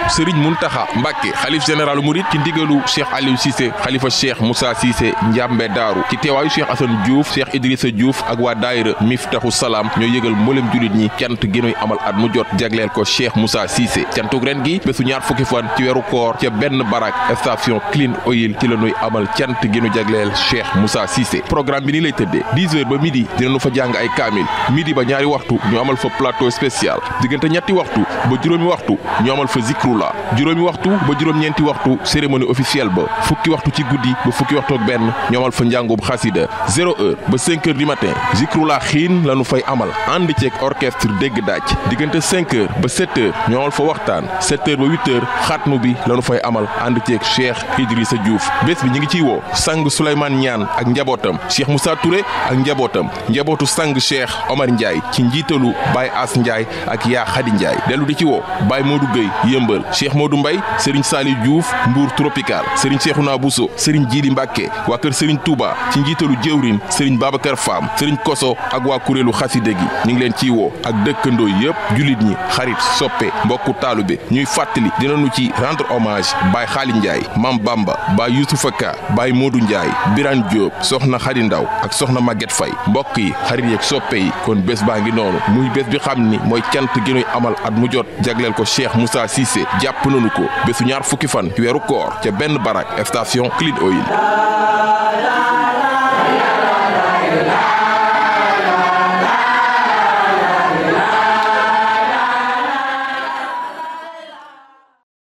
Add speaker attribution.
Speaker 1: Serigne Mountakha Mbacké xalif général Mouride ci ndigalu Cheikh Aliou Cissé xalifa Cheikh Moussa Cissé Njambe Daaru ci teewaayu Cheikh Assane Diouf Cheikh Idrissa Diouf ak waa daayira Miftahu Salaam ñoo yëgal mboolem julit ñi cant gi ñuy amal at mu jot jagleel ko Cheikh Moussa Cissé cantug ren gi bésu ñaar fukki fan ci weeru koor ca benn barak station Clean Oil ci la ñuy amal cant gi ñu jagleel Cheikh Moussa Cissé programme bi ni lay tëddee 10h ba midi dinañu fa jàng ay kaamil midi ba ñaari waxtu ñu amal fa plateau spécial diggante ñetti waxtu ba juróomi waxtu ñu amal fa zikrula juróomi waxtu ba juróom-ñeenti waxtu cérémonie officielle ba fukki waxtu ci guddi ba fukki waxtu ak benn ñu amal fa njàngum xasida 0h ba 5h du matin zikrula xiin lañu fay amal ànd ceeg orchestre dégg daaj diggante 5h ba 7h ñu amal fa waxtaan 7h ba 8h xatmu bi lañu fay amal ànd ceeg Cheikh Idrissa Diouf bés bi ñu ngi ciy woo sang Souleymane Niang ak njabootam Cheikh Moussa Touré ak njabootam njabootu sang Cheikh Omar Ndiaye ci njiitalu Baye As Ndiaye ak yaa Khady Ndiaye dellu di ci woo Baye Modou Gueye yëmbal Cheikh Modou Mbaye Serigne Saliou Diouf Mbour Tropical Serigne Cheikhouna Bousso Serigne Djili Mbacké waa kër Serigne Touba ci njiitalu jëwrin Serigne Babacar Fam Serigne Koso ak waa kuréelu xaside gi ñu ngi leen ciy woo ak dëkkandoo yëpp julit ñi xarit soppe mbokku taalube ñuy fàttali dinañu ci rendre hommage Baye Khali Ndiaye Mam Bamba Baye Youssoufa Ka Baye Modou Ndiaye Birane Diop soxna Khady Ndaw ak soxna Maguette Faye mbokk yi xarit yeeg soppe yi kon bés baa ngi noonu muy bés bi xam ni mooy cant gi ñuy amal at mu jot jagleel ko Cheikh Moussa Cissé jàpp nañu ko bésu ñaar fukki fan ci weeru koor ca benn barak station Clean Oil